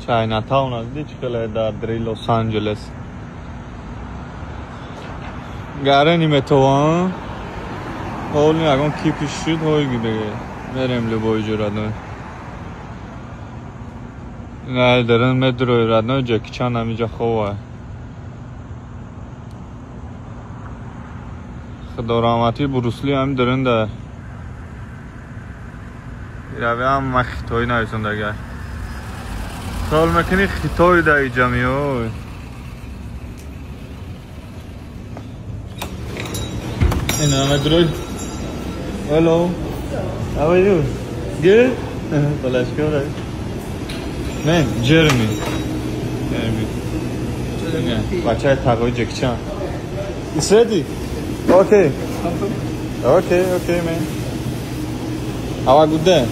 Чайнатаун аз дидӣ чӣ хеле дар дри Лос-Анҷелес. Гарени метавон. Ҳоли ягон кипиш шуд, ҳой диге. Мерем любой ҷо, родной. Не, дарин медрои, родной, Ҷеки Чан ҳамиҷа хова. Худо раҳматӣ Брусли ҳами дарин да. Ирави ҳама хитоӣ нависондага. Хиёл мекунӣ хитой да иҷа миёй. Ин медрои. Hello. How are you? Good? Balashkor. Man, Jeremy. Jeremy. بچه تقوی جکی چان. It's ready? Okay. Okay, okay, man. Have a good day.